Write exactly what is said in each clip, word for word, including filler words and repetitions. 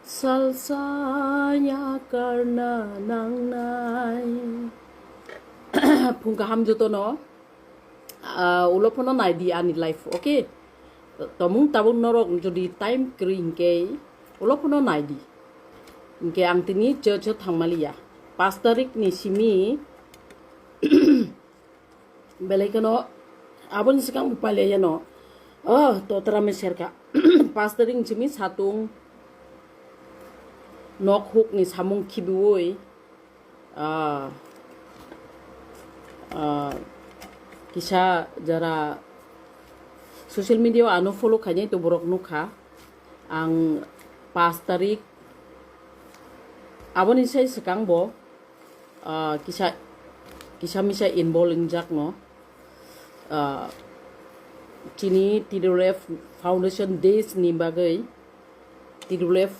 Salsa yakarna nangnai. Phung kaham jotono, ah, ulo phano naidi ani life, okay? Tomung tabuk norok jodi time kwrwi hinkhe ulo phano naidi. Hinkhe ang tini church o thangmaliya. Paanch tarik ni simi belai kheno aboni swkang bo pailai yano. Oh, totra me serka. Paanch tarik ni simi satung nok huk ni samung khibiwi, ah, ah, kisa jara social media o ano follow khainai to borok nukha. Ang paanch tarik aboni sai swkang bo, ah, kisa, kisa misa involve wngjakno, ah, chini T W F Foundation Days ni bagwi, T W F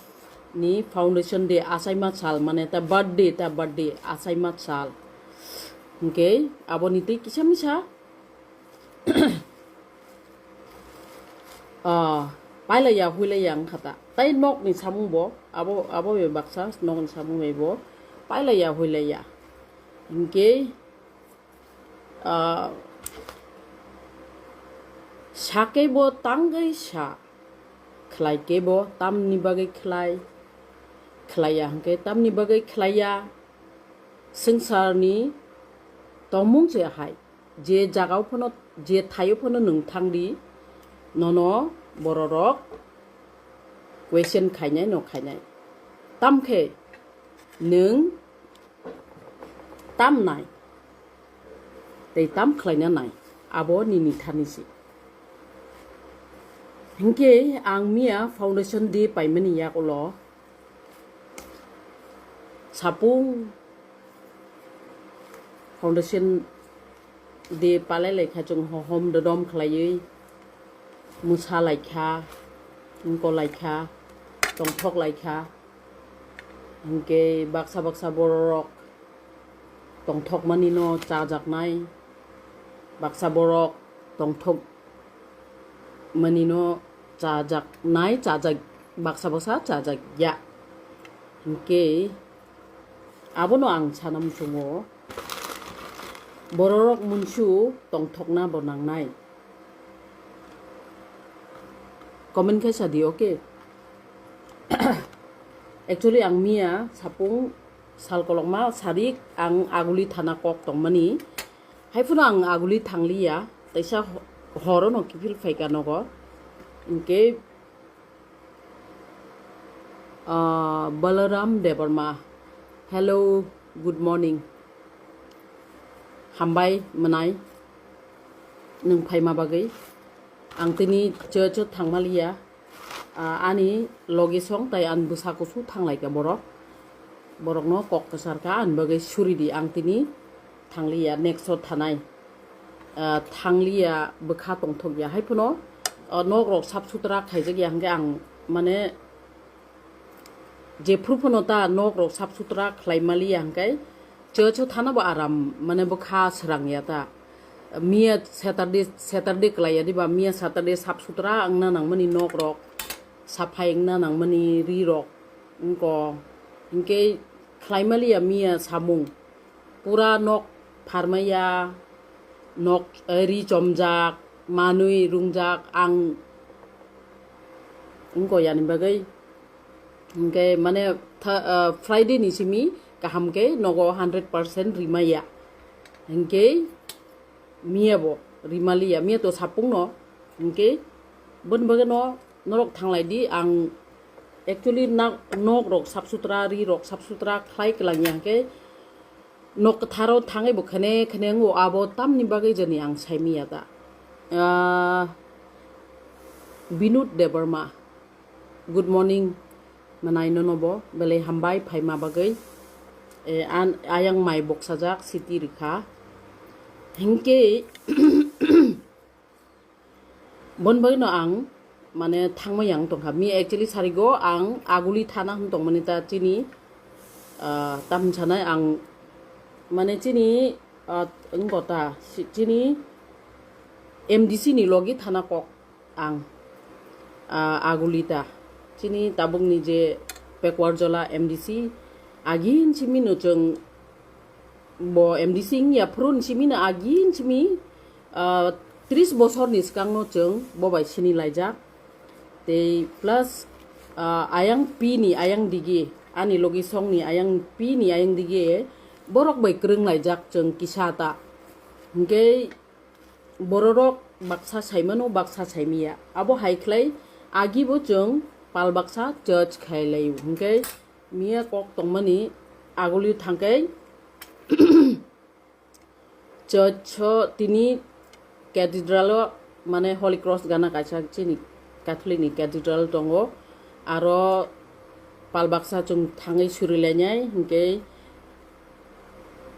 ni Foundation Day achaima sal, mane ta birthday, ta birthday achaima sal. Hinkhe aboni twi kisa misa Ah, pailaiya huilaiya wngkha ta. Tai nokni samung bo, abo, abo bai baksa nokni samung bai bo pailaiya huilaiya. Hinkhe, ah, sakhe bo tangwi sa, khlaikhe bo tamni bagwi khlai, khlaiya hinkhe tamni bagwi khlaiya. Swngcharni tongmung se hai. Je jagao phano, je thaio phano nwng thangdi, nono bororok question khainai no khainai. Tamkhe nwng tam nai tei tam khlaina nai, abo nini thani se. Hinkhe ang miya Foundation Day paimani yagulo, Sapung Foundation Day palai laikha, chwng hohom dodom khlaiwi mwsa laikha, wngko laikha, tongthok laikha. Hinkhe baksa baksa bororok tongthokmani no chajaknai, baksa borok tongthok manino chajaknai, chajak, baksa baksa chajakya. Hinkhe abono ang sana muchungo, bororok munsu tongthokna bo nangnai. Comment khe sadi, okay? Actually, ang miya sapung sal kolokma sarik ang Aguli thana kok tongmani. Haiphano ang Aguli thangliya, taisa ho-, horono kiphil phaika nogo. Hinkhe, ah, Balaram Debbarma, hello, good morning. Hambai mwnai, nwng phaima bagwi. Ang tini church o thangmaliya. Ah, ani logi song tai ani bwsa kusu thanglaika borok. Borokno kok kwcharkha ani bagwi suridi, ang tini thangliya, next o thanai. Ah, thangliya, bwkha tongthokya. Haiphano, ah, nok rok sap sutra khaijakya hinkhe ang, mane, jephru phano ta nok rok sap sutra khlai maliya hinkhe church o thana bo aram, mane, bwkha srangya ta. Miya Saturday, Saturday khlaiya diba, miya Saturday sap sutra wngna nangmani nok rok, saphai wngna nangmani ri rok, wngko. Hinkhe khlai maliya miya samung. Pura nok pharmaiya, nok, eh, ri chomjak, manwi rungjak, ang wngko yani bagwi. Hinkhe mane tha-, ah, Friday ni simi kaham khe nogo hundred percent rimaya. Hinkhe miya bo rimaliya, miya to sapung no. Hinkhe boni bagwi no norok thanglai di, ang actually na-, nok rok sap sutra, ri rok sap sutra khlai kwlangya hinkhe nok kwtharo thangwi bo khene khene wngo, abo tamni bagwi jani ang saimiya ta. Ah, Binod Debbarma, good morning, mwnai nono bo belai hambai phaima bagwi. Eh, an-, ayang mai boksajak siti rikha. Hinkhe, Bon bagwi no ang, mane, thangma yang tongkha. Mi actually sarigo ang Aguli thana hwn tongmani ta chini, ah, tam sanai ang, mane, chini, ah, wngbo ta, si-, chini M D C ni logi thana kok ang, ah, Aguli ta. Chini tabukni je Pekwarjala M D C, agin simi no chwng bo M D C wngya phuru simi no agin simi, ah, tris bosor ni swkang no chwng bo bai sini laijak. Tei plus, ah, ayang pi ni ayang digi, ani logi song ni ayang pi ni ayang digi borok bai kwrwng laijak chwng kisa ta. Hwnkhe bororok baksa saimano, baksa saimiya. Abo hai khlai agi bo chwng pal baksa church khai laio. Hwnkhe miya kok tongmani agulio thangkhe church o tini cathedral o mane Holy Cross gana kaisa chini Catholic ni cathedral tongo. Aro pal baksa chwng thangwi surilainai hwnkhe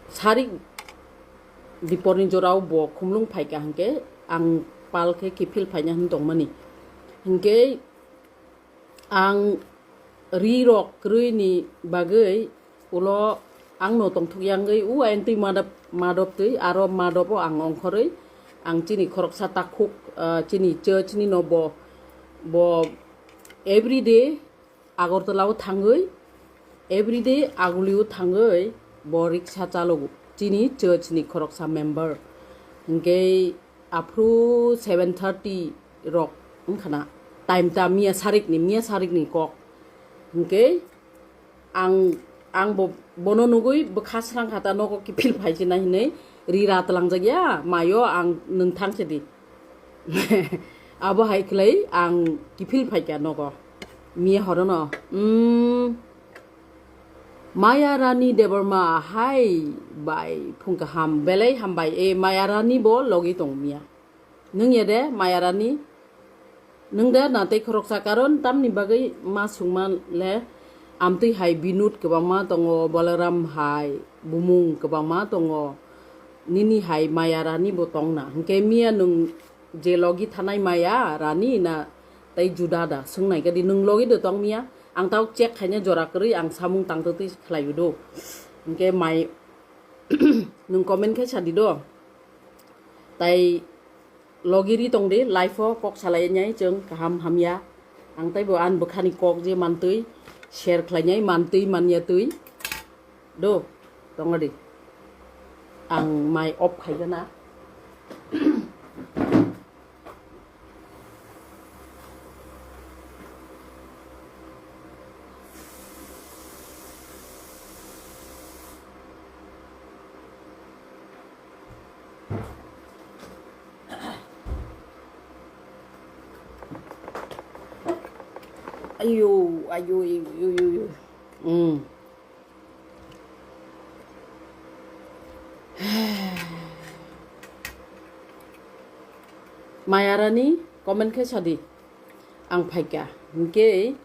sarik biporni jorao bo khumlung phaikha hwnkhe ang pal khe kiphil phaina hwn tongmani. Hwnkhe ang ri rok kwrwi ni bagwi ulo ang no tongthok yangwi u ayang twi madop, madop twi aro madop o ang ongkhorwi ang chini khoroksa takhuk, ah, chini church ni no bo, bo everyday Agartala o thangwi, everyday Aguli o thangwi bo riksa chalogo. Chini church ni khoroksa member. Hwnkhe aphuru seven thirty rok wngkhana. Time ta miya sarik ni, miya sarik ni kok. Hwnkhe ang, ang bo, bono nugwi bwkha srang kha ta nogo kiphil phai se nai hinwi ri ra tlang jak ya, mayo ang nwng thang se di. Abo hai khlai ang kiphil phaikha nogo. Miya horono, mm, Maya Rani Debbarma, hai bai, phung kaham, belai hambai, e Maya Rani bo logi tong miya. Nwng ya de, Maya Rani? Nwng de na tei khoroksa karon tamni bagwi ma sungma le, amtwi hai Binod kwbangma tongo, Balaram hai, bumung kwbangma tongo, nini hai Maya Rani bo tongna. Hwnkhe miya nwng je logi thanai Maya Rani na tei juda da? Swngnai kadi nwng logi de tong miya? Ang tao check khaina jora kwrwi ang samung tangtwtwi khlaiwi do. Hwnkhe mai nwng comment khe sadi do. Tai logi ri tong di, live o kok salai nai chwng kaham hamya. Ang taibo an bwkhani kok je mantwi share khlai nai, mantwi manya twi. Do, tong di. Ang mai off khai gana. Ayo, ayo, ayo, ayo, ayo. Mm. Mayarani comment khe sadi. Ang phaikha. Hwnkhe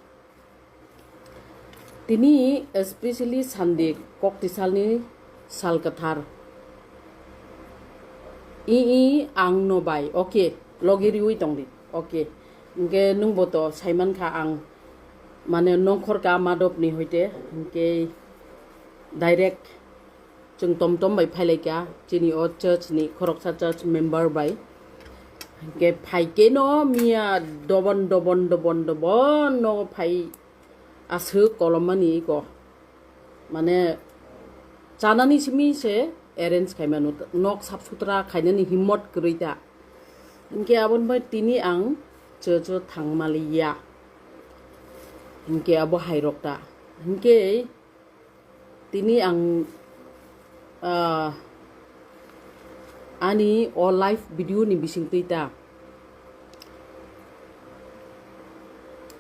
tini especially Sunday, koktisalni sal kwthar. I, i, ang no bai. Okay, logi riwi tongdi. Okay. Hwnkhe nwngbo to saimankha ang, mane, nongkhor ka madopni hoite. Hwnkhe direct chwng tom tom bai phailaikha chini o church ni khoroksa church member bai. Hwnkhe phaikhe no miya dobon dobon dobon dobon no phai aswk kolommani iko. Mane, chanani simi se arrange khaimano, nok sap sutra khainani himmot kwrwi ta. Hwnkhe aboni bai tini ang church o thangmaliya. Hwnkhe abo hairok ta. Hwnkhe tini ang, ah, ani o live video ni bisingtwi ta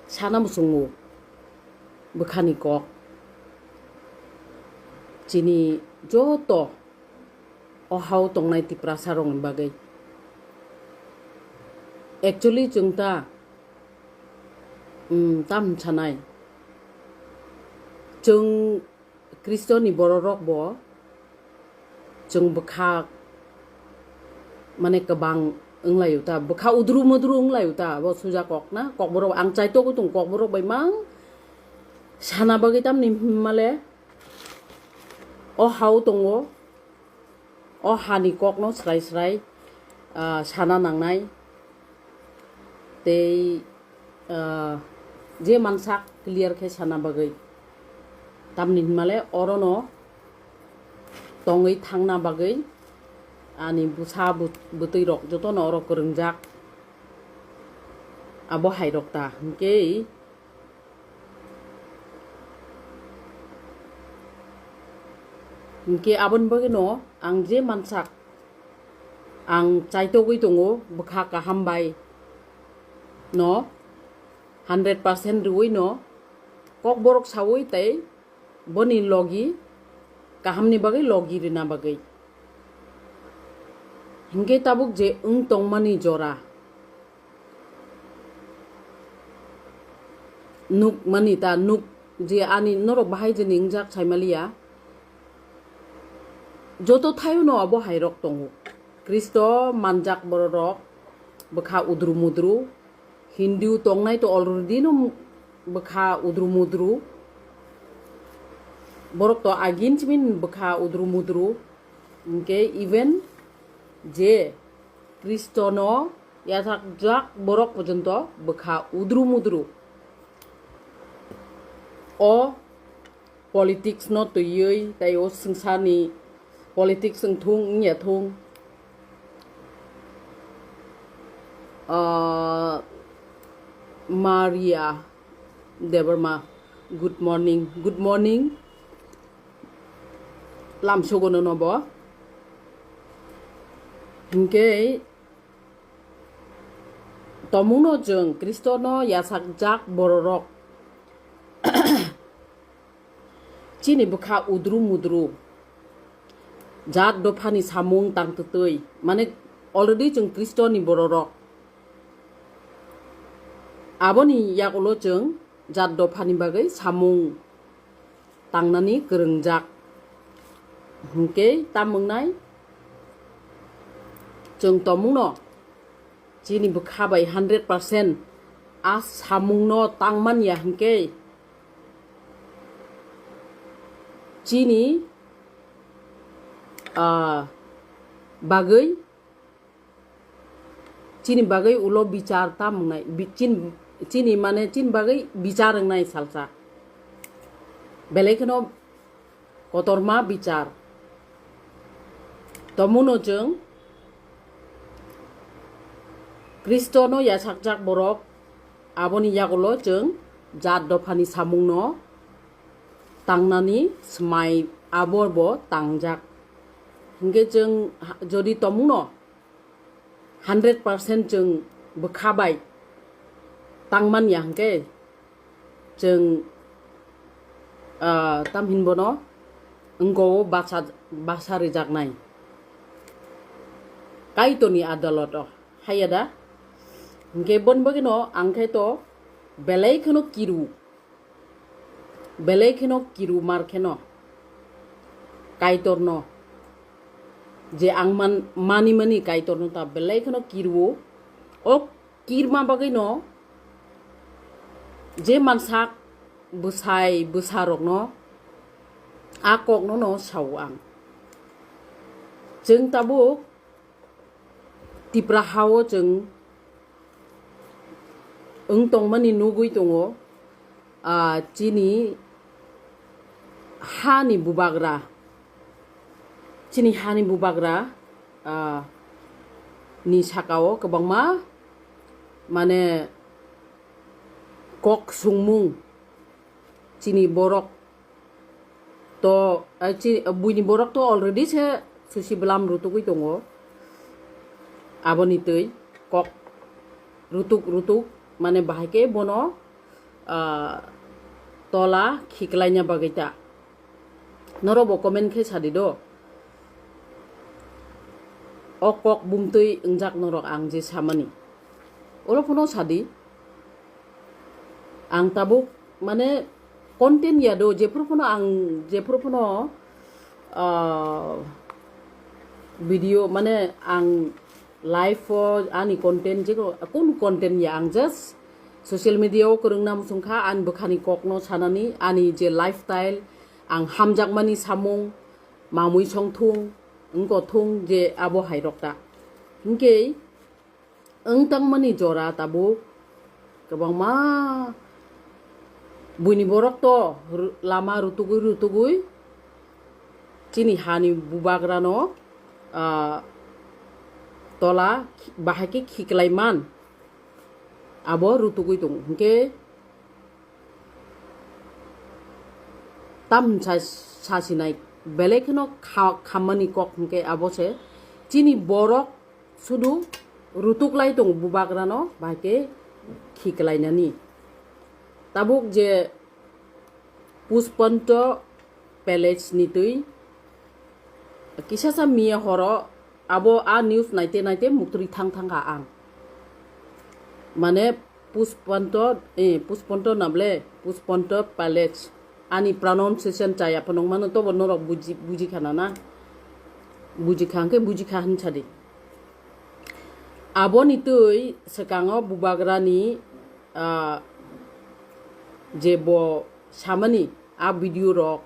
sana muchungo bwkhani kok chini joto o hao tongnai Tiprasa rokni bagwi. Actually chwng ta, um, tam sanai. Chwng Khristoni bororok bo chwng bwkha, mane, kwbang wnglaio ta, bwkha udru mudru wnglaio ta, bo suja kok na, kokborok ang chaitogwi tongo, kokborok bai mang sana bagwi tamni hwnmale o hao tongo, o hani kokno srai srai, ah, sana nangnai. Tei, ah, je mansak clear khe sana bagwi. Tamni hinmale orono tongwi thangna bagwi ani bwsa bwtwi rok jotono oro kwrwngjak, abo hai rok ta hinkhe. Hinkhe aboni bagwino ang je mansak, ang chaitogwi tongo bwkha kaham bai no hundred percent rwino kokborok sawi tei boni logi kahamni bagwi logi rwna bagwi. Hinkhe tabuk je wng tongmani jora, nuk mani ta nuk je ani norok bahai je ni wngjak saimaliya, joto thaio no abo hai rok tongo. Kristo manjak borok rok bwkha udru mudru, Hindu tongnai to already no bwkha udru mudru, borok to agin chimin bwkha udru mudru, hinkhe even je Kristono yachakjak borok porjonto bwkha udru mudru. O politics no twiwi tei o swngcharni politics wng thung wngya thung. Ah, Maria Debbarma, good morning, good morning. Lamsogono nobo. Hinkhe tomungno chwng Kristono yachakjak bororok chini bwkha udru mudru jat dophani samung tangtwtwi, mane already chwng Kristoni bororok. Aboni yagulo chwng jat dophani bagwi samung tangnani kwrwngjak. Hinkhe tam wngnai chwng tomungno chini bwkha bai hundred percent a samungno tangmanya hinkhe chini, ah, bagwi, chini bagwi ulo bichar tam wngnai, bi-, chin-, chini mane chini bagwi bichar wngnai salsa. Belai kheno kotorma bichar. Tomuno chwng Kristono yachakjak borok, aboni yagulo chwng jat dophani samungno tangnani swmai abo bo tangjak. Hinkhe chwng ha-, jodi tomungno hundred percent chwng bwkha bai tangmanya hinkhe chwng, ah, tam hinbono wngko o basa, basa rijaknai Kaitorni adaloto, haiya da? Hinkhe boni bagwino ang khe to belai kheno kiru. Belai kheno kiru mar kheno Kaitorno, je ang man-, mani mani Kaitorno ta belai kheno kiru-o. O kirma bagwino je mansak bwsai bwsarokno a kokno no sao ang. Chwng tabuk Tipra hao chwng wng tongmani nugwi tongo, ah, chini hani bubagra, chini hani bubagra, ah, ni sakao kwbangma, mane, kok sungmung chini borok to, eh, chi-, buini borok to already se susi bwlam rutugwi tongo. Aboni twi kok rutuk rutuk, mane, bahai khe bono, ah, tola khiklaina bagwi ta. Norok bo comment khe sadi do. O kok bumtwi wngjak norok ang je samani. Olo phano sadi. Ang tabuk, mane, content ya do, jephuru phano ang, jephuru phano, ah, video, mane, ang live o ani content, je ko-, kun content ya, ang just social media o kwrwngna muchung kha, ani bwkhani kokno sanani, ani je lifestyle, ang hamjakmani samung, mamui song thung, wngko thung, je abo hai rok ta. Hinkhe, wng tangmani jora tabuk kwbangma Buini borok to ru-, lama rutugwi rutugwi chini hani bubagrano, ah, tola khi-, bahai khe khiklai man, abo rutugwi tongo. Hinkhe tam hinsa sasinai, belai kheno kha-, khammani kok hinkhe abo se chini borok sudu rutuklai tongo bubagrano bahai khe khiklainani. Tabuk je Pushpanto Palace ni twi kisasa miya horo abo a news naite naite muktwi thang thangkha ang. Mane Pushpanto, eh, Pushpanto nable, Pushpanto Palace. Ani pronunciation chaya phano mano tobo norok buji, buji khana na? Buji kha hwnkhe buji kha hwn sadi. Aboni twi swkango bubagrani, ah, je bo samani a video rok,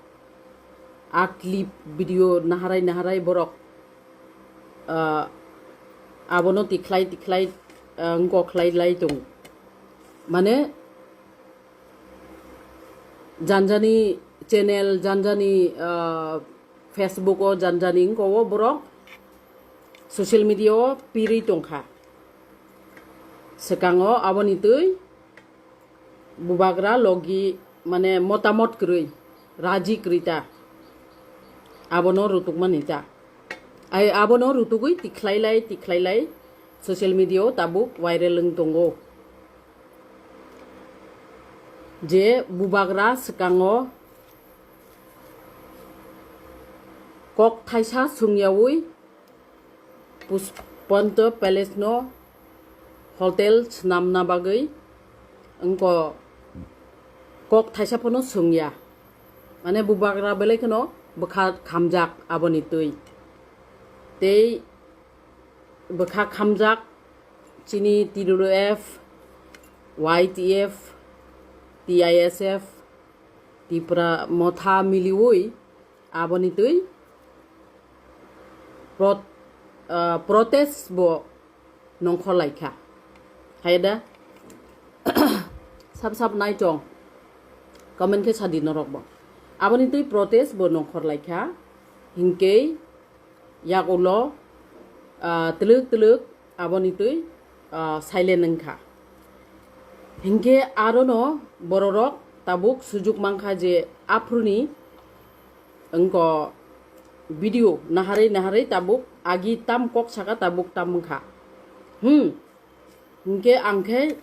a clip video naharai naharai borok, ah, abono tikhlai tikhlai, ah, wngkok khlai lai tongo. Mane, janjani channel, janjani, ah, Facebook o, janjani wngko o borok social media o pirwi tongkha. Swkango aboni twi bubagra logi mane motamot kwrwi, raji kwrwi ta. Abono rutukmani ta. Ai abono rutugwi tikhlailai, tikhlailai social media o tabuk viral wng tongo. Je bubagra swkango kok thaisa swngyawi Pushpanto Palace no hotel swnamna bagwi wngko kok thaisa phano swngya. Mane bubagra belai kheno bwkha khamjak aboni twi. Tei bwkha khamjak chini T W F, Y T F, T I S F, Tipra Motha miliwi aboni twi prot-, ah, protest bo nongkhor laikha. Hai da? Sab sab nai chong. Comment khe sadi norok bo. Aboni twi protest bo nongkhor laikha. Hinkhe yagulo, ah, twlwk twlwk aboni twi, ah, silent wngkha. Hinkhe arono bororok tabuk sujuk mankha je aphuruni wngko video naharwi naharwi tabuk agi tam kok saka tabuk tam wngkha. Hmm. Hinkhe ang khe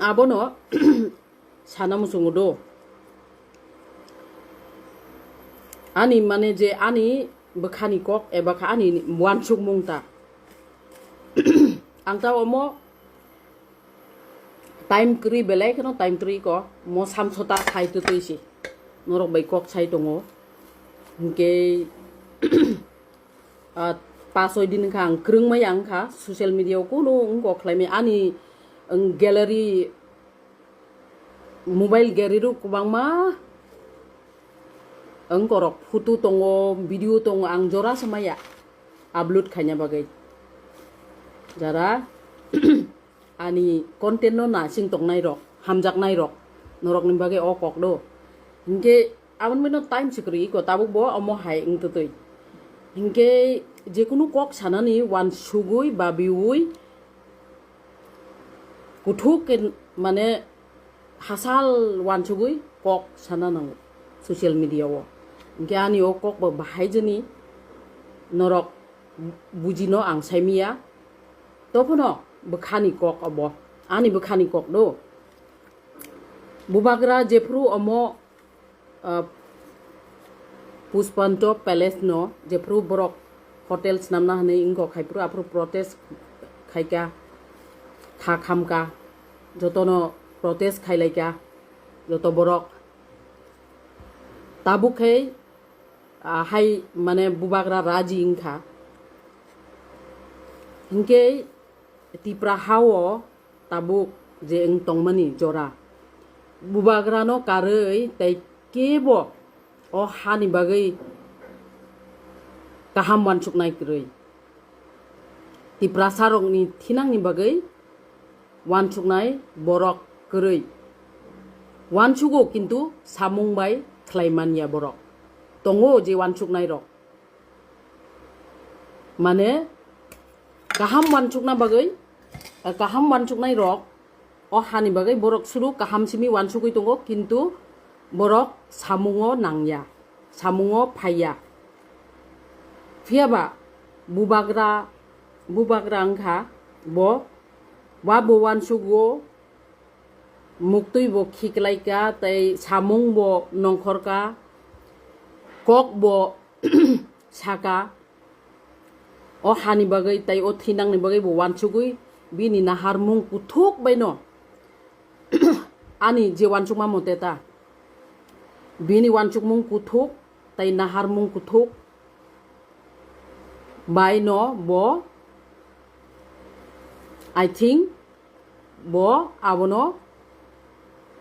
abono sana muchungo do. Ani mane je ani bwkhani kok eba kha ani wansukmung ta. Ang ta omo time kwrwi belai kheno time kwrwi ko mo samsota khai twtwi si. Norok bai kok sai tongo. Hinkhe, ah, pa soi din wngkha ang kwrwngmaya wngkha social media o kunu wngkok khlaimaya ani, ang gallery mobile gallery rok kwbangma wngkorok photo tongo, video tongo, ang jora se maya upload khaina bagwi. Jara ani content no nasing tongnai rok, hamjaknai rok, norok ni bagwi o kok do. Hinkhe aboni bino time se kwrwi ko tabuk bo omo hai wng twtwi. Hinkhe jekunu kok sanani wansugwi babiwi kuthuk khe mane hasal wansugwi kok sana nango social media o. Hinkhe ani o kok bo bahai jani norok bujino ang saimiya. Tophano bwkhani kok obo, ani bwkhani kok do. Bubagra jephru omo ah, Pushpanto Palace no jephru borok hotel swnamna hwnwi wngkok, haiphru aphru protest khaika, kha khamka, jotono protest khailaika, joto borok. Tabuk khe, ah, hai mane bubagra raji wngkha. Hinkhe Tipra hao tabuk je wng tongmani jora. Bubagrano karwi tei kebo o hani bagwi kaham wansuknai kwrwi. Tiprasarokni thinangni bagwi wansuknai borok kwrwi. Uansugo kintu samung bai khlai manya borok. Tongo je uansuknai rok. Mane kaham uansukna bagwi, kaham uansuknai rok o hani bagwi borok suru kaham simi uansugwi tongo, kintu borok samungo nangya, samungo phaiya. Phiyaba bubagra, bubagra wngkha bo, wa bo uansugo, muktwi bo khiklaika, tei samung bo nongkhorka, kok bo saka, o hani bagwi tei o thinangni bagwi bo uansugwi bini naharmung kuthuk baino ani je uansukma mote ta bini uansukmung kuthuk tei naharmung kuthuk baino bo, I think, bo abono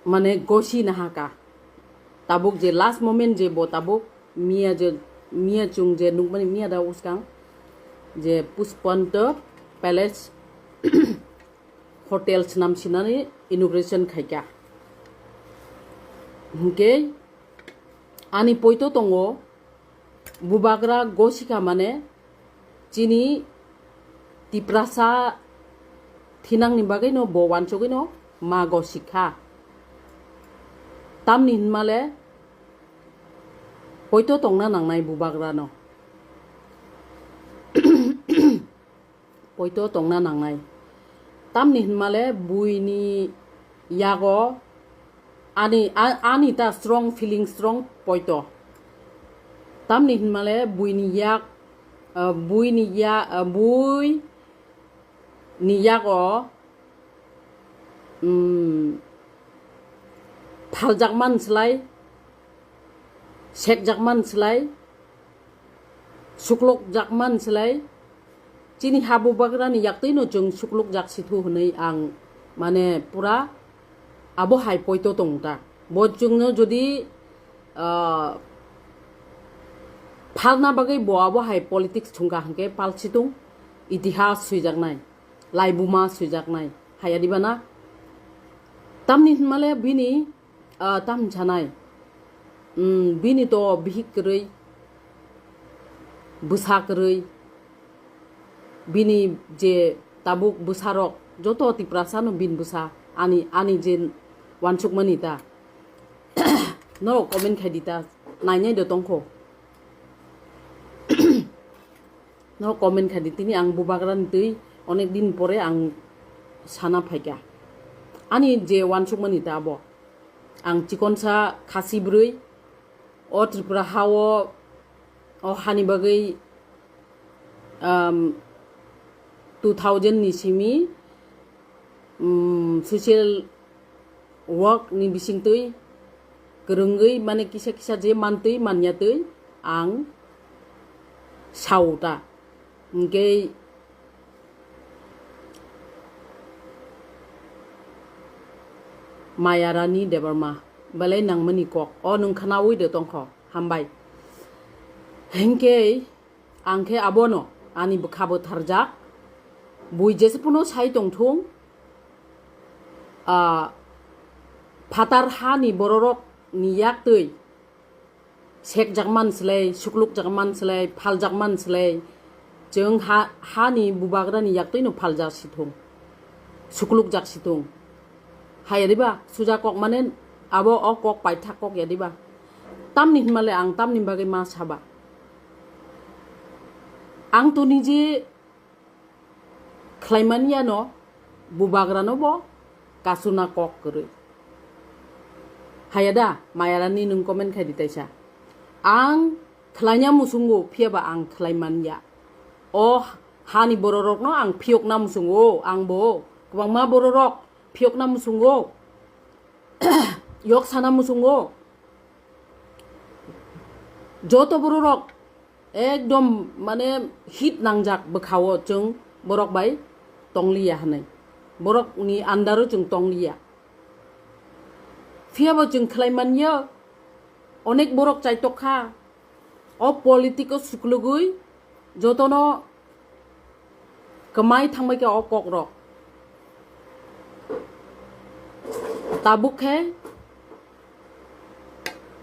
mane gosi nahaka. Tabuk je last moment je bo tabuk miya je, miya chung je nukmani miya da uskang je Pushpanta Palace Hotel swnam sinani inauguration khaika. Hinkhe ani poito tongo bubagra gosika mane chini Tiprasa thinangni bagwino bo uansugwino ma gosikha. Tamni hinmale poito tongna nangnai bubagrano. Poito tongna nangnai. Tamni hinmale buini yago ani, a-, ani ta strong feeling, strong poito. Tamni hinmale buini yak, ah, buini ya, ah, bui ni yago, mm, phaljak man slai, sekjak man slai, suklok jak man slai, chini ha bubagrani yaktwino chwng suklok jak sithu hwnwi ang mane pura abo hai poito tong ta. Bo chwngno jodi, ah, phalna bagwi bo abo hai politics thungkha hwnkhe pal situng itihas swijaknai, laibuma swijaknai, haya diba na? Tamni hinmale bini ah, tam sanai. Mm, bini to bihik kwrwi, bwsa kwrwi, bini je tabuk bwsarok, joto Tiprasano bini bwsa, ani, ani je uansukmani ta. Norok comment khai di ta, nainai do tongkho. No comment khai di, tini ang bubagrani twi onek din pore ang sana phaikha. Ani je uansukmani ta abo. Ang chikonsa khasi bwrwi o Tripura hao, o hani bagwi, um, two thousand ni simi, um, social work ni bisingtwi kwrwngwi mane kisa kisa je mantwi manyatwi ang sao ta. Hinkhe Mayarani Debbarma belai nangmani kok o nwng khnaui de tongkho, hambai. Hinkhe ang khe abono ani bwkha bo tharjak, bui jese phano sai tongthung, ah, phatar hani bororok ni yaktwi sekjak man slai, suklukjak man slai, phaljak man slai, chwng ha, hani bubagrani yaktwino phaljak sithung, suklukjak sithung. Hai riba, suja kok mane abo o kok paithak kok ya diba? Tamni hinmale ang tamni bagwi ma saba. Ang to nije khlaimani yano bubagrano bo kasuna kok kwrwi. Haya da, Mayarani nwng comment khai di taisa. Ang khlaina musungo, phiyaba ang khlaimani ya. O hani bororokno ang phiyokna musungo, ang bo kwbangma bororok phiyokna musungo. Yok sana musungo. Joto bororok ekdom mane hit nangjak bwkhao chwng borok bai tongliya hwnwi. Borokni andaro chwng tongliya. Phiyabo chwng khlai manya, onek borok chaitok kha. O politiko suklugwi jotono kwmai thangbai khe o kokrok. Tabuk khe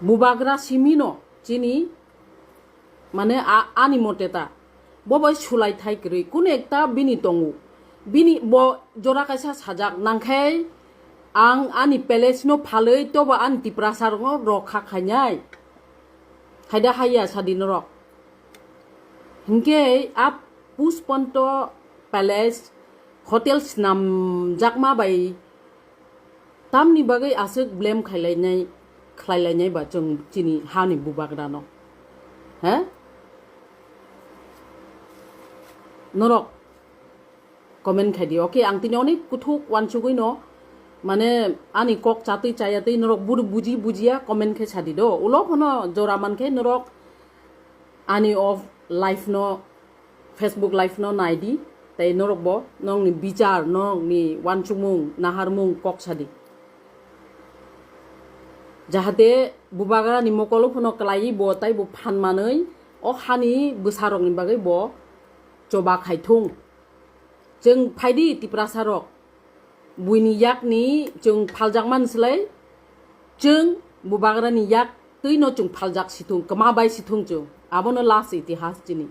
Bubagra simino chini, mane a-, ani mote ta. Bo bai sulai thai kwrwi. Kun ekta bini tongo. Bini bo jora kaisa sajak nangkhai ang ani palace no phalwi toba ani Tiprasa rokno rokha khainai. Haida haiya sadi norok. Hinkhe a Pushpanto Palace hotel snamjakma bai tamni bagwi aswk blame khailainai, khlailainai ba chwng chini hani bubagrano? He? Norok comment khai di. Okay, ang tini onek kuthuk wansugwi no, mane ani kok chatwi chayatwi norok buru buji bujiya comment khai sadi do. Ulo phano jora mankhe norok ani of life no, Facebook live no nai di, tei norok bo nokni bichar, nokni wansukmung, naharmung kok sadi. Jahate bubagrani mokolo phano kwlaiwi bo tei bo phan manwi o hani bwsarokni bagwi bo choba khai thung. Chwng phai di Tiprasa rok. Buini yakni chwng phaljakmani slai, chwng bubagrani yak twino chwng phaljak si thung, kwma bai si thung chwng. Abono last itihas chini.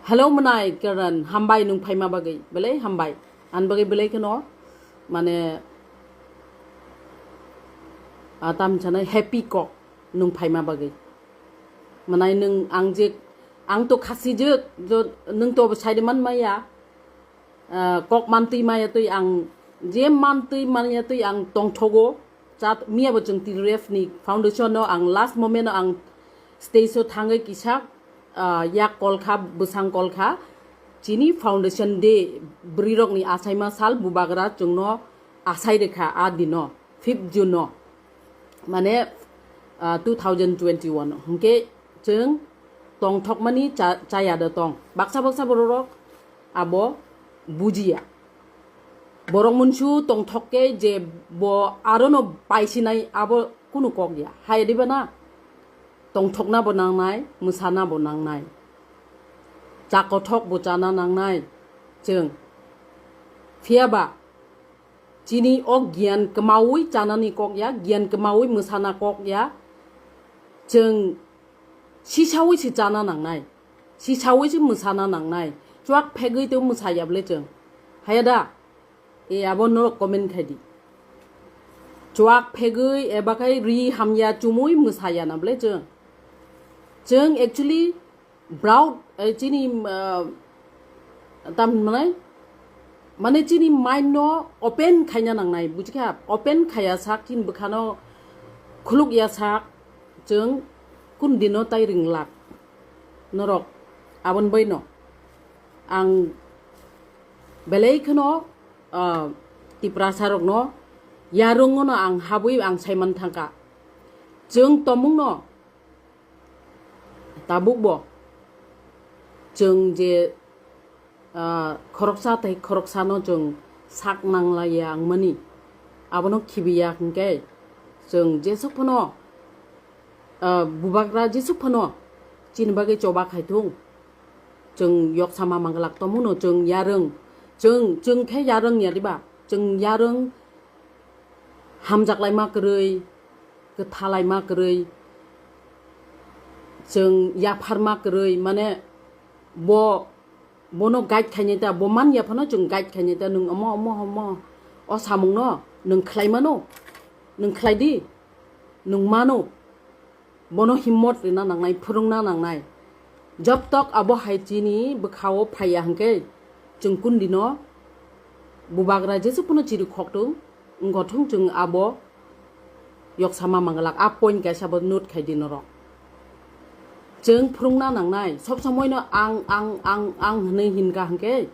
Hello, mwnai Karan, hambai nwng phaima bagwi. Belai hambai. Ani bagwi belai kheno, mane, ah, tam sanai happy kok nwng phaima bagwi. Mwnai nwng ang je, ang to khasijwk, jo, nwng to saide man maya. Ah, kok mantwi maya twi ang, je mantwi maya twi ang tongthogo. Chat miya bo chwng T D F ni foundation no ang last moment no ang stage o thangwi kisa, ah, yak kolkha, bwsang kolkha. Chini foundation day bwrwi rokni achaima sal bubagra chwngno achai rwkha a dino, fifth June no. Mane, ah, two thousand twenty-one hinkhe chwng tongthokmani cha-, chaya da tong. Baksa baksa bororok abo bujiya. Borok munsu tongthok khe je bo arono paisinai abo kunu kok ya. Hai diba na? Tongthokna bo nangnai, mwsana bo nangnai. Cha kothok bo chana nangnai chwng. Phiya ba chini o giyan kwmaui chanani kok ya, giyan kwmaui mwsana kok ya. Chwng sisaui se chana nangnai, sisaui se mwsana nangnai. Chuak phegwi to mwsaya bwle chwng. Haya da? E abo norok comment khai di. Chuak phegwi eba khai ri hamya chumui mwsaya na bwle chwng. Chwng actually Brown, eh, chini, ah, tam hinmai, mane chini mind no open khaina nangnai, bujikha? Open khaya sak, chini bwkhano khuluk ya sak, chwng kun dino tai ringlak norok. Abon bai no ang belai kheno, ah, Tiprasa rokno yarwng no ang habwi ang saiman thangka. Chwng tomung no Tabuk bo chwng je, ah, khoroksa tei khoroksano chwng sak nanglaiya wngmani, abono khibiya hwnkhe chwng jesuk phano, ah, bubagra jesuk phano chini bagwi choba khai thung. Chwng yoksa ma manglak tongmano chwng yarwng, chwng, chwng khe yarwng ya diba? Chwng yarwng hamjaklaima kwrwi, kwthalaima kwrwi, chwng yapharma kwrwi, mane bo, bono guide khainai ta, bo man ya phano chwng guide khainai ta, nwng omo, omo, omo, o samungno nwng khlai mano, nwng khlai di, nwng mano. Bono himmot rina nangnai, phwrwngna nangnai. Jobtok abo hai chini bwkhao phaiya hwnkhe, chwng kundino bubagra jesuk phano chiri khokthung, wngkha thung chwng abo yoksa ma manglak. A point kaisa bo note khai di norok. Chwng phwrwngna nangnai, sob somoino ang, ang, ang, ang hwnwi hinkha hwnkhe,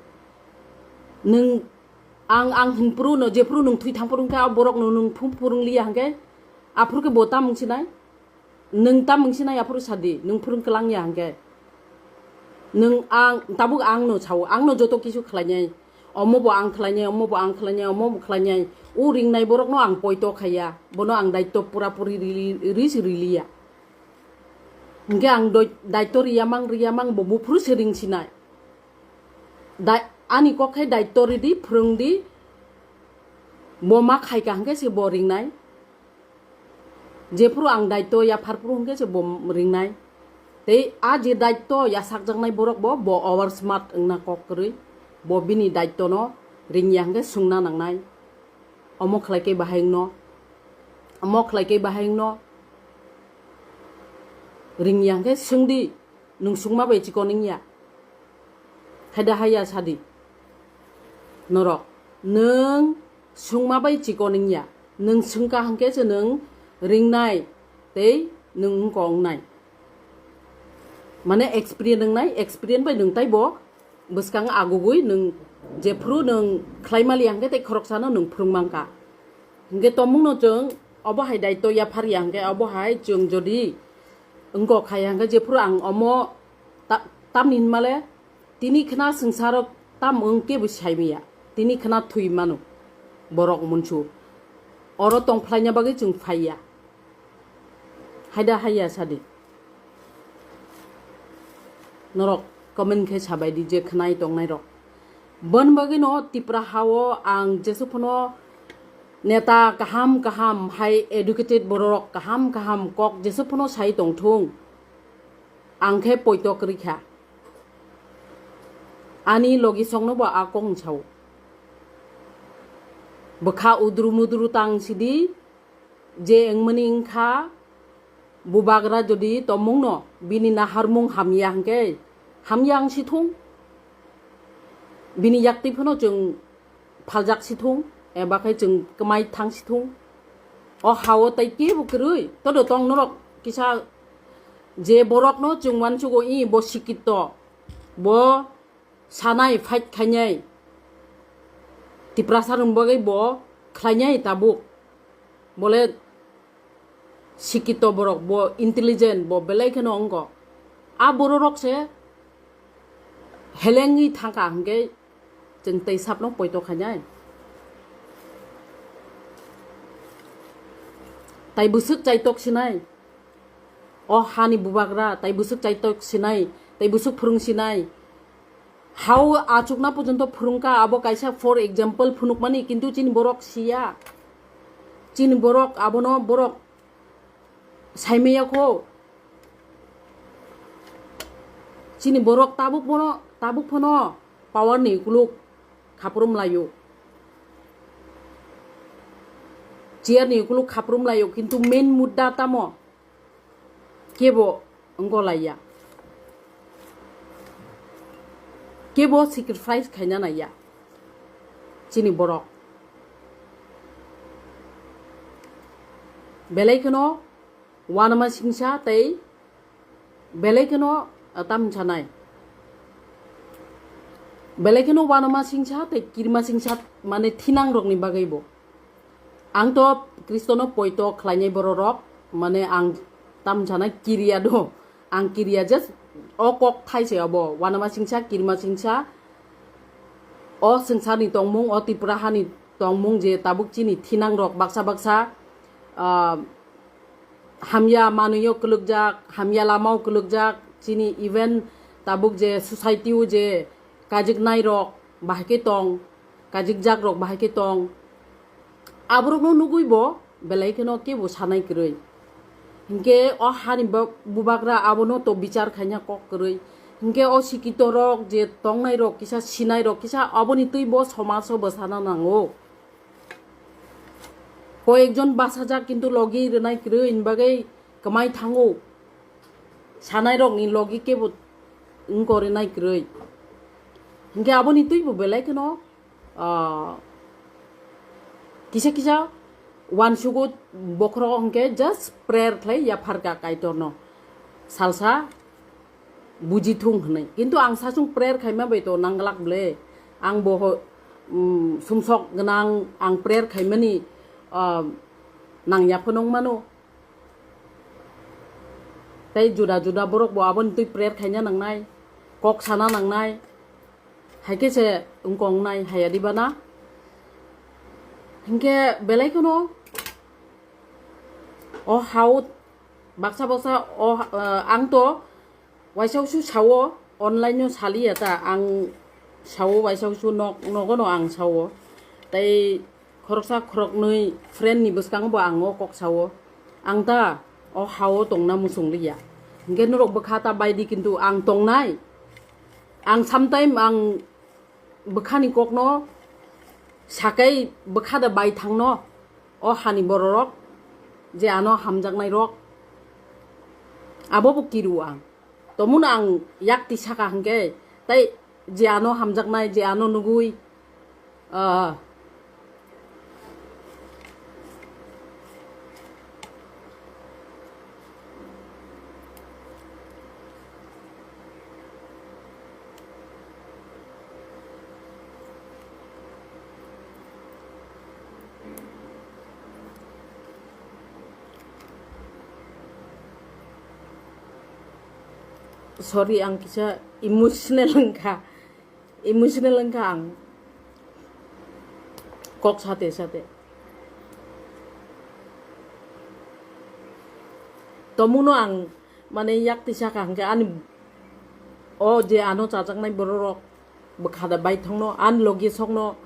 nwng ang, ang hinphuru no, jephuru nwng thwi thangphuru wngkha, borok no nwng phung phwrwng liya hwnkhe, aphuru khe bo tamung sinai? Nwng tamung sinai aphuru sadi, nwng phwrwng kwlang ya hwnkhe. Nwng ang, tabuk ang no sao, ang no joto kisu khlainai. Omo bo ang khlainai, omo bo ang khlainai, omo bo khlainai. O ringnai borok no ang poito khaiya, bono ang daitto pura puri ri, ri, ri, riliya. Hwnkhe ang doi-, daitto riyamang, riyamang bo buphuru se ring sinai. Dai-, ani kok khe daitto ridi, phwrwng di, Bo ma khaika hwnkhe se bo ringnai. Jephuru ang daityo yaphar phuru hwnkhe se bo ringnai. Tei a je daityo yasakjaknai borok bo, bo over smart wngna kok kwrwi. Bo bini daityono ringya hwnkhe swngna nangnai. Omo khlai khe bahai wngno. Omo khlai khe bahai wngno. Ringya hwnkhe swngdi. Nwng swngma bai chikon wngya. Haida haya sadi. Norok. Nwng swngma bai chikon wngya. Nwng swngka hwnkhe se nwng ringnai tei nwng wngko wngnai. Mane experience wngnai, experience bai nwng taibo bwskang agugui nwng jephuru nwng khlai mali hwnkhe tei khoroksano nwng phwrwng mankha. Hwnkhe tongmungno chwng obo hai daityo yaphar ya hwnkhe obo hai chwng jodi wngkok hai hwnkhe jephuru ang omo ta-, tamni hinmale tini khna swngcharok tam wng kebo saimaya. Tini khna thwi mano borok munsu. Oro tong phlaina bagwi chwng phaiya. Haida haiya sadi. Norok comment khe sabaidi je khnai tongnairok. Boni bagwino Tipra hao ang jesuk phano neta kaham kaham hai educated bororok kaham kaham kok jesuk phano sai tongthung. Ang khe poito kwrwi kha. Ani logisongno bo a kok wng sao. Bwkha udru mudru tang sidi je wngmani wngkha bubagra jodi tongmungno bini naharmung hamya hwnkhe hamya wng sithung. Bini yaktwi phano chwng phaljak sithung, eba khe chwng kwmai thang sithung. O hao tai kebo kwrwi, todo tong norok kisa je borokno chwng uansugo i bo sikito, bo sanai fight khainai. Tiprasa rwng bagwi bo khlainai tabuk. Bole sikito borok, bo intelligent, bo belai kheno wngkok. A bororok se helengwi thangkha hwnkhe chwng tei sapno poito khainai. Tai bwswk chaitok sinai. O hani bubagra, tai bwswk chaitok sinai, tai bwswk phwrwng sinai. Hao achukna porjonto phwrwngkha, abo kaisa for example phunukmani, kintu chini borok siya. Chini borok abono borok saimaya kho. Chini borok tabuk bono, tabuk phano power ni ukuluk khaprum laio. Chair ni ukuluk khaprum laio, kintu main mudda tamo? Kebo wngolaiya. Kebo sacrifice khaina naiya. Chini borok. Belai kheno wanama singsa tei belai kheno, ah, tam sanai. Belai kheno wanama singsa tei kirima singsa mane thinang rokni bagwi bo. Ang to Kristono poito khlainai bororok, mane ang tam sanai kiriya do. Ang kiriya just o kok thai se obo. Wanama singsa, kirima singsa, o swngcharni tongmung, o Tripura hani tongmung je tabuk chini thinang rok baksa baksa, ah, hamya manwio kwlwkjak, hamya lamao kwlwkjak, chini even tabuk je society o je kajiknai rok bahai khe tong, kajikjak rok bahai khe tong. Aborokno nugui bo belai kheno kebo sanai kwrwi. Hinkhe o hani bu-, bubagra abono to bichar khaina kok kwrwi. Hinkhe o sikito rok je tongnai rok kisa sinai rok kisa aboni twi bo somajo bwsana nango. Koyekjon bachajak kintu logi rwnai kwrwi hwnbagwi kwmai thango. Sanairokni logi kebo wngkori nai kwrwi. Hinkhe aboni twibo belai kheno, ah, kisa kisa uansugo bokhorok hinkhe just prayer khlai yapharkha Kaitorno. Salsa bujithung hwnwi. Kintu ang sasung prayer khaima bai to nangglak ble. Ang bo ho-, um, sumsok gwnang ang prayer khaimani, ah, nangya phano wngmano. Tei juda juda borok bo aboni twi prayer khaina nangnai, kok sana nangnai, hai khe se wngkong nai, hai ya di bana. Hinkhe belai kheno o hao baksa baksa o, eh, ang to waisa usu sao, online no saliya ta, ang sao waisa usu nok, nogo no ang sao. Tei khoroksa khoroknwi friend ni bwskango bo ang o kok sao. Ang ta o hao tongna muchung liya. Hingke norok bwkha ta baidi kintu ang tongnai. Ang sometime ang bwkhani kokno sakai bwkha da bai thangno o hani bororok je ano hamjaknai rok abo bo kiru ang. Tomung ang yak tisaka hingke, tai je ano hamjaknai, je ano nugui, ah, Sorry, ang kisa emotional wngkha. Emotional wngkha ang. Kok sate sate. Tomungno ang, mane, yak tisa ka hingke ani o je ano chajaknai bororok bwkha da bai thangno, ani logi sokno,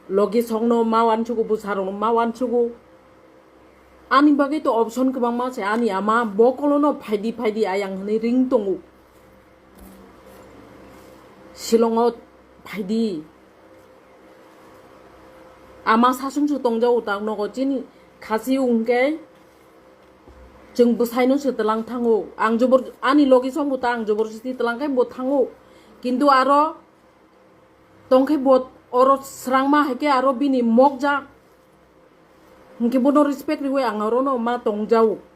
logi sokno ma wansugo, bwsarokno ma wansugo. Ani bagwi to option kwbangma se, ani ama bokolono phaidi phaidi ayang hwnwi ring tongo. Shillongo phaidi. Ama sasungso tongjago ta nogo chini khasi hwnkhe chwng bwsaino se tlang thango. Ang jobor, ani logi songbo ta ang jobor siti tlang khe bo thango. Kintu aro tongkhe bo oro srangma hai khe aro bini mokjak. Hwnkhe bono respect riwi ang orono ma tongjao.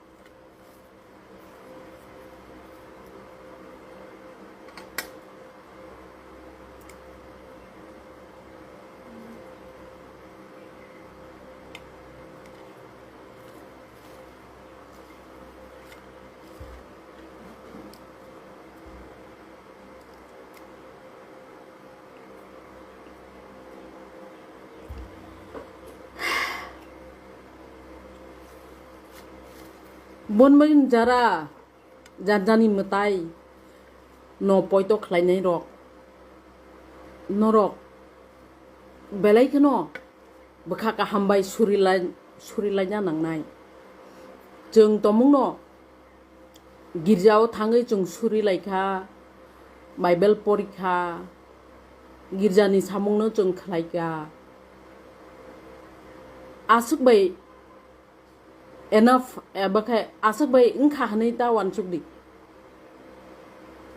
Bonmani jara janjani mwtai no poito khlainai rok, norok belai kheno bwkha kaham bai surilai, surilaina nangnai. Chwng tomungno girjao thangwi chwng surilaikha, Bible porikha, girjani samungno chwng khlaikha. Aswk bai enough, eba khe aswk bai wngkha hwnwi ta uansukdi.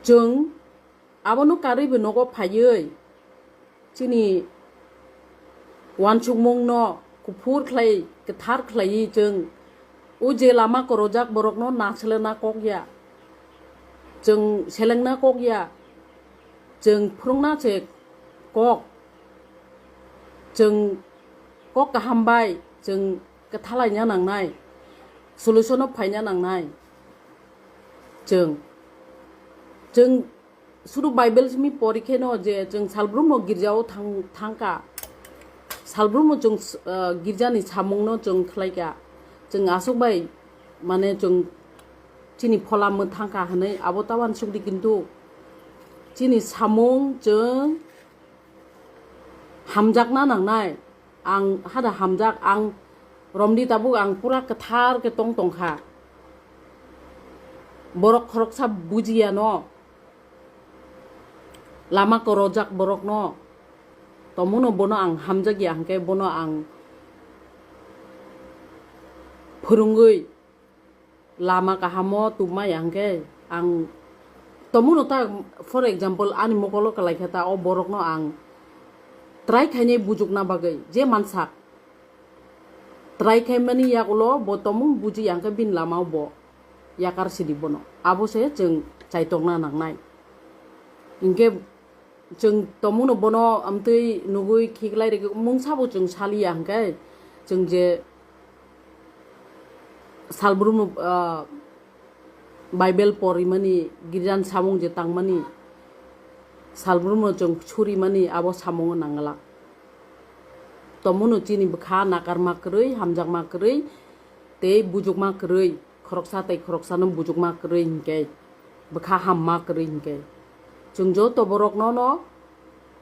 Chwng abono karwi bo nogo phaiwi chini uansukmungno kuphur khlai, kwthar khlaiwi chwng o je lama korojak borokno nasilena kok ya, chwng selengna kok ya, chwng phwrwngna se kok, chwng kok kaham bai chwng kwthalaina nangnai, solution-o phaina nangnai. Chwng, chwng sudu Bible simi pori kheno je chwng salbrumno girjao thang, thangkha. Salbrumno chwng, ah, girjani samungno chwng khlaikha. Chwng aswk bai, mane, chwng chini phola mwthangkha hwnwi abo ta uansukdi, kintu chini samung chwng hamjakna nangnai. Ang hada hamjak, ang romdi tabuk ang pura kwthar khe tong tongkha. Borok khoroksa bujiya no, lama korojak borok no, tomono bono ang hamjakya hwnkhe bono ang phwrwngwi lama kahamo tubmaya hwnkhe ang tomono ta, for example, ani mokolo kwlaikha ta, o borokno ang try khainai bujukna bagwi je mansak. Try khaimani yagulo bo tomung buji hwnkhe bini lamao bo yakar sidi bono. Abo se chwng chaitokna nangnai. Hinkhe chwng tomungno bono amtwi nugwi khiklai rwgwi mungsa bo chwng saliya hwnkhe chwng je salbrumno, ah, Bible porimani, girjan samung je tangmani, salbrumno chwng surimani abo samungo nangla. Tomungno chini bwkha nakarma kwrwi, hamjakma kwrwi, tei bujukma kwrwi, khoroksa tei khoroksano bujukma kwrwi hinkhe, bwkha hamma kwrwi hinkhe. Chwng joto borokno no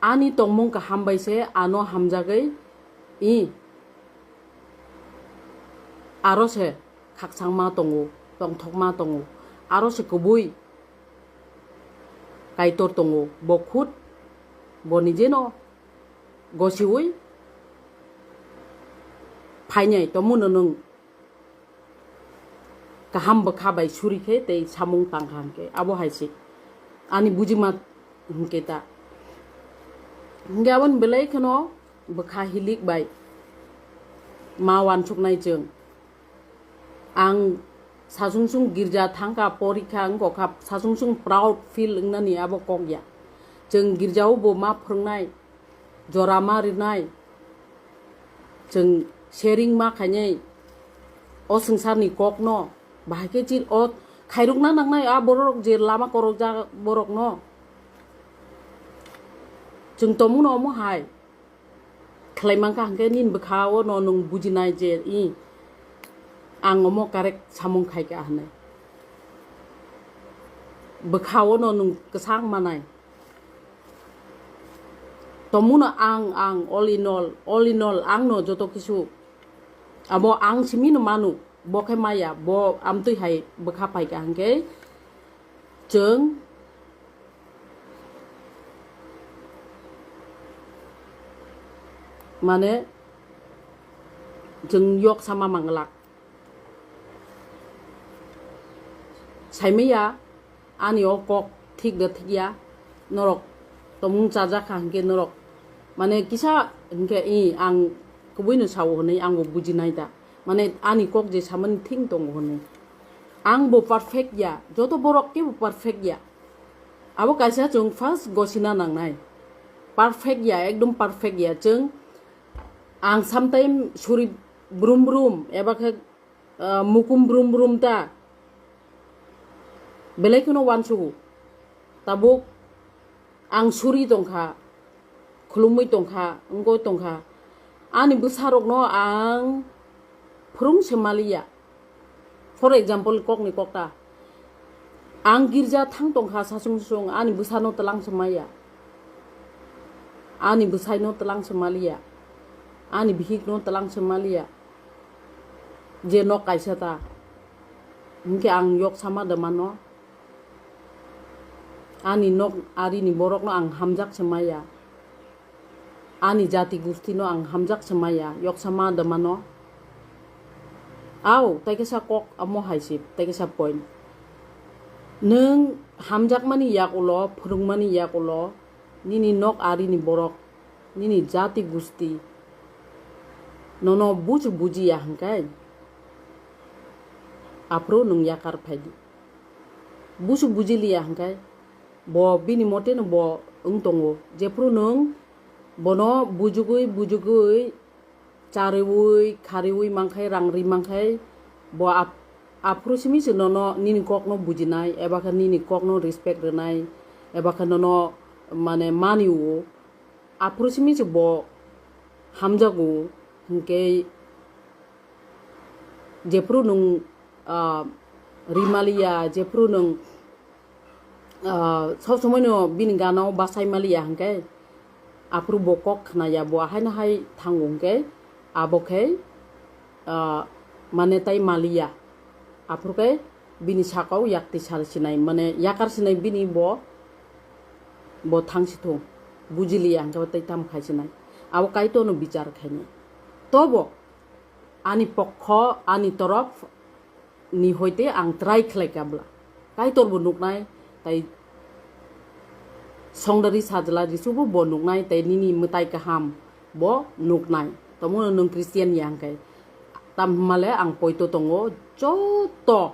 ani tongmung kaham bai se ano hamjagwi i Aro se khaksangma tongo, tongthokma tongo, aro se kubui Kaitor tongo, bo khud bo nijeno gosiui phainai, tomono nwng kaham bwkha bai suri khe tei samung tangkha hwnkhe abo hai se ani bujima hwnkhe ta. Hwnkhe aboni belai kheno bwkha hilik bai ma uansuknai chwng. Ang sachungsung girja thangkha, porikha wngkha, sachungsung proud feel wngnani abo kok ya. Chwng girjao bo ma phwrwngnai, jora ma rinai, chwng sharing ma khainai o swngcharni kokno, bahai khe chir o khairokna nangnai a borok je lama korokjak borokno. Chwng tongmungno omo hai khlai mankha hwnkhe nini bwkha-o no nwng bujinai je, i, ang omo correct samung khaikha hwnwi. Bwkha-o no nwng kwchang manai. Tongmungno ang, ang, all in all, all in all, ang no joto kisu. Abo ang simi no manu, bo khe maya, bo amtwi hai bwkha paikha hwnkhe chwng mane chwng yok sama manglak. Saimaya ani o kok thik da thik ya, norok tomung chajak kha hwnkhe norok mane kisa hwnkhe i ang kubui no sao hwnwi ang bo bujinai da. Mane ani kok je samani thing tongo hwnwi. Ang bo perfect ya, joto borok kebo perfect ya. Abo kaisa chwng first gosina nangnai. Perfect ya, ekdom perfect ya. Chwng ang sometime suri brum brum, eba khe, ah, mukum brum brum ta. Belai kheno uansugo. Tabuk ang suri tongkha, khulumui tongkha, wngwi tongkha. Ani bwsarokno ang phwrwng se maliya. For example, kokni kokta. Ang girja thang tongkha sasung sung, ani bwsano twlang se maya. Ani bwsaino twlang se maliya. Ani bihikno twlang se maliya. Je nok kaisa ta. Hinkhe ang yok sama da mano. Ani nok arini borokno ang hamjak se maya. Ani jati gustino ang hamjak se maya, yoksa ma da mano. Au, tei kisa kok amo hai se, tei kisa point. Nwng hamjakmani yak ulo, phwrwngmani yak ulo, nini nok arini borok, nini jati gusti nono buj bujiya hwnkhe, aphuru nwng yakar phai di. Busu bujiliya hwnkhe bo bini mote no bo wng tongo. Jephuru nwng bono bujugwi bujugwi chariwi khariwi mankhai, rang ri mankhai, bo ap-, aphuru simi se nono nini kokno bujinai, eba khe nini kokno respect rwnai, eba khe nono mane mani o. Aphuru simi se bo hamjago, hinkhe jephuru nwng, ah, rimaliya, jephuru nwng, ah, sob somoi no bini gana o bachai maliya hinkhe, aphuru bo kok khnaya, bo ahaino hai thango hinkhe, abo khe, ah, mane tai maliya. Aphuru khe bini sakao yakti sar sinai, mane yakar sinai bini bo, bo thang si thung, bujiliya hinkhe tei tam khai sinai. Abo Kaitor no bichar khainai. Tobo ani pokho, ani torof ni hoite ang try khlai kabla. Kaitor bo nuknai, tai songdari sajla Jisu bo bo nuknai, tai nini mwtai kaham bo nuknai. Tomo nwng Christian ya hinkhe. Tam hwnmale ang poito tongo, joto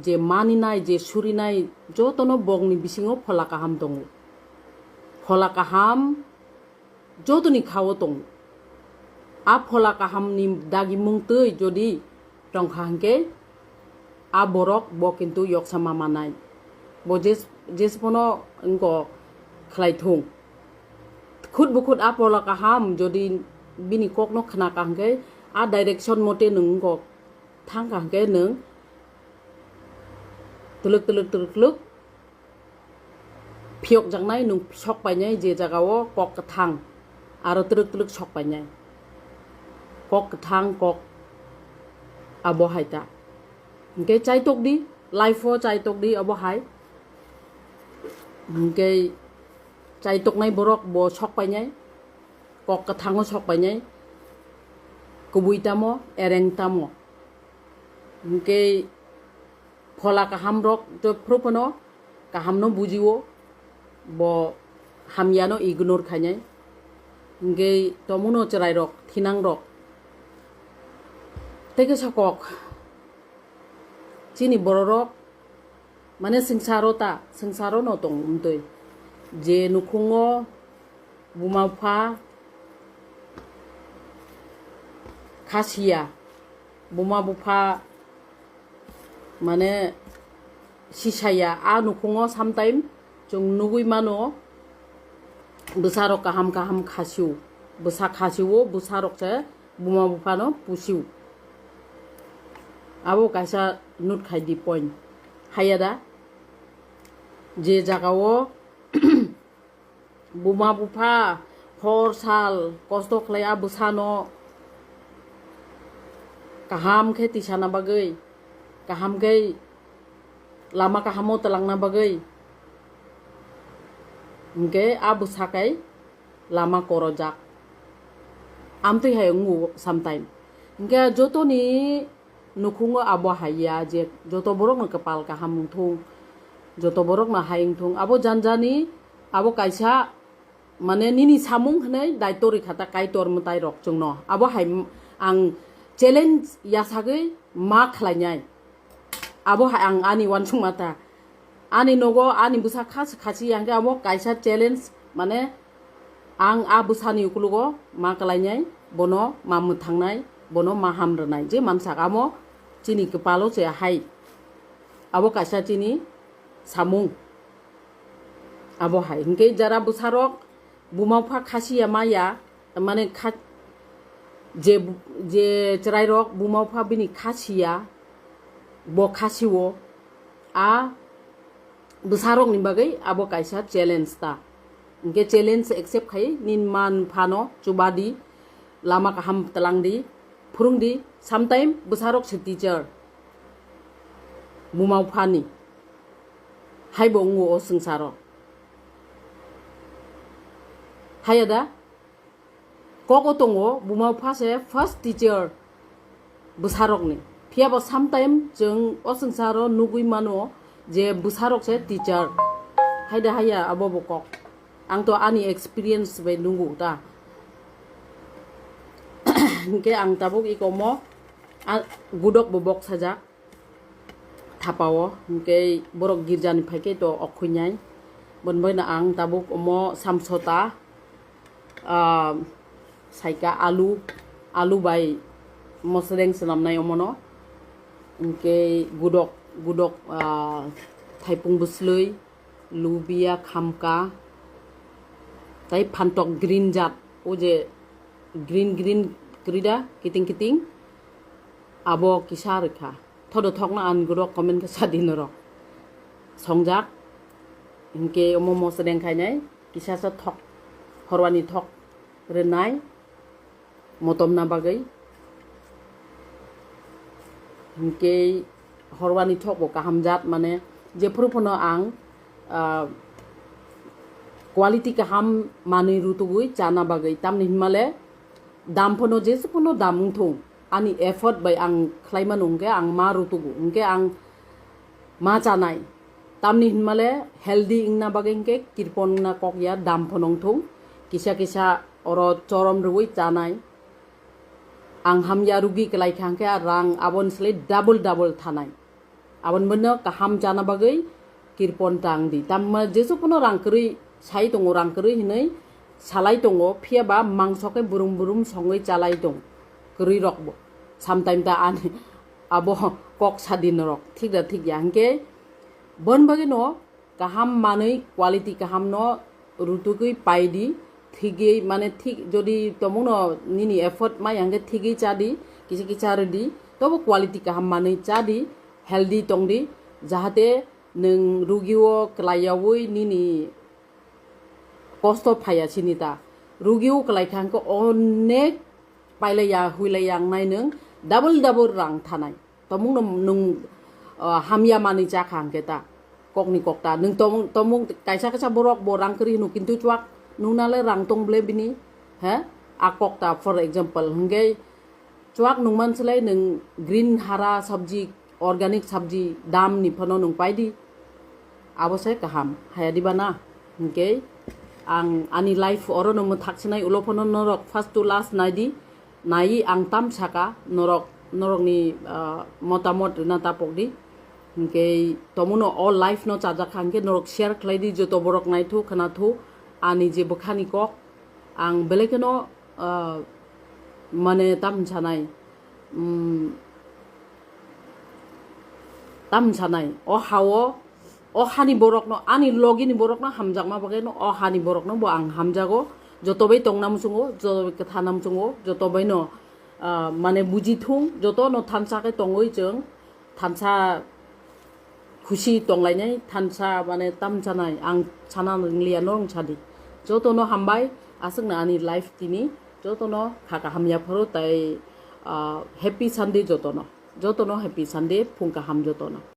je maninai, je surinai, jotono bokni bisingo phola kaham tongo. Phola kaham jotoni khao tongo. A phola kahamni dagimung twi jodi tongkha hinkhe, a borok bo kintu yoksa ma manai. Bo jes-, jespono wngko khlai thung. Khut bukhut a phola kaham jodi bini kokno khnaka hinkhe, a direction mote nwng wngko thangkha hinkhe nwng twlwk twlwk twlwk twlwk phiyokjaknai nwng sok painai je jagao kok kwthang, aro twrwk twrwk sok painai. Kok kwthang, kok Abo hai ta. Hingke chaitok di, life o chaitok di abo hai. Hingke chaitoknai borok bo sok painai, kok kwthango sok painai, kubui tamo, ereng tamo. Hingke phola kaham rok jophru phano kaham no bujio, bo hamya no ignore khainai. Hingke tomuno chwrai rok, thinang rok. Tei kisa kok, chini bororok, mane swngcharo ta, swngcharo no tong mtwi. Je nukhungo buma bupha khasiya, buma bupha mane sisaya, a nukhungo sometime chwng nugui mano, bwsarok kaham kaham khasiu, bwsa khasiu, bwsarok se buma buphano pusiu. Abo kaisa note khai di point. Haya da? Je jagao buma bupha hor sal kosto khlai a bwsano kaham khe tisana bagwi, kaham khe lama kahamo twlangna bagwi, hwnkhe a bwsa kai lama korojak. Amtwi hai wngo sometime. Hwnkhe jotoni nukhungo abo hai ya je joto borokno kwpal kaham wngthung, joto borokno hai wngthung. Abo janjani abo kaisa, mane, nini samung hwnwi daityo rikha ta Kaitor mwtai rok chwngno. Abo hai m-, ang challenge yasagwi ma khlainai. Abo hai ang ani uansukma ta. Ani nogo ani bwsa khasi khasi ya hwnkhe abo kaisa challenge, mane, ang a bwsani ukulugo ma kalainai, bono ma mwthangnai, bono ma ham rwnai. Je mansak amo chini kwpalo se hai. Abo kaisa chini samung. Abo hai. Hwnkhe jara bwsarok buma bupha khasiya maya, mane kha-, je, je chwrairok buma bupha bini khasiya, bo khasio, a bwsarokni bagwi abo kaisa challenge ta. Hwnkhe challenge accept khai, nini man phano chubadi, lama kaham twlangdi, phwrwngdi, sometime bwsarok se teacher, buma buphani. Haibo wngo o swngcharo. Haya da? Kok o tongo, buma bupha se first teacher bwsarokni. Phiya bo sometime chwng o swngcharo nugwi mano je bwsarok se teacher. Haida haya abo bo kok. Ang to ani experience bai nungo ta. Hwnkhe ang tabuk ikomo, a, gudok bo bok sajak. Thapao, hwnkhe borok girjani phaikhe to okhuinai. Boni bagwino ang tabuk omo samsota, ah, saika alu, alu bai mosodeng swnamnai omono. Hwnkhe gudok, gudok, ah, thaipung bwslwi, lubia, khamka, tai phantok green jat, o je green green kwrwi da, kiting kiting, abo kisa rwkha. Thodo thokno ang guro comment khe sadi norok. Songjak. Hinkhe omo mosodeng khainai kisa sa thok, horwani thok rwnai motomna bagwi. Hinkhe horwani thok bo kaham jat, mane jephuru phano ang, ah, quality kaham manwi rutugwi chana bagwi, tamni hinmale dam phano jesa phano dam wngthung, ani effort bai ang khlai mano, hwnkhe ang ma rutugo, hwnkhe ang ma chanai. Tamni hinmale healthy wngna bagwi hwnkhe kirpon wngna kok ya, dam phano wngthung, kisa kisa oro chorom rwui chanai. Ang hamya rugi kwlai kha hwnkhe rang aboni slai double double thanai. Aboni bono kaham chana bagwi kirpon tang di. Tamma jesu phano rang kwrwi sai tongo, rang kwrwi hinwi salai tongo, phiya ba mangso khe burum burum songwi chalai tong kwrwi rok bo. Sometime ta ani abo kok sadi norok thik da thik ya, hinkhe bon bagwi no kaham manwi quality kaham no rutugwi pai di, thigwi mane thik jodi tomungno nini effort mai hwnkhe thigwi cha di, kisa kisa rw di, tobo quality kaham manwi cha di, healthy tong di, jahate nwng rugio kwlaiyaui nini kosto phaiya sini ta. Rugio kwlai kha hwnkhe onek pailaiya, huilaiya wngnai nwng, double double rang thanai. Tomung no nung, ah, hamya mani cha kha hwnkhe ta. Kokni kokta. Nung tomung, tomung kaisa kaisa borok bo rang kwrwi hino, kintu chuak nung nale rang tong ble bini. He? A kokta, for example. Hwnkhe chuak nung man slai nung green hara sabji, organic sabji dam ni phano nung pai di. Abo se kaham. Haya di ba na? Hwnkhe ang ani life oro no mwthak sinai ulo phano norok first to last nai di. Nai ang tam saka norok, norok ni, ah, motamot rina tapok di. Hwnkhe tomuno o life no chajak kha hwnkhe norok share khlai di, joto borok naithu khwna thu ani je bwkhani kok. Ang belai kheno, ah, mane tam sanai, mm, tam sanai. O hao, o hani borokno, ani logini borokno hamjakma bagwi no o hani borokno bo ang hamjago. Joto bai tongna muchungo, joto bai kwthana muchungo, joto bai no, ah, mane buji thung, joto no thansa khe tongwi chwng thansa khusi tonglainai, thansa mane tam sanai, ang sana wngliya, norok sadi. Joto no hambai, aswk na ani life tini, joto no kha kaham yapharo tai, ah, happy Sunday joto no, joto no happy Sunday, phung kaham joto no.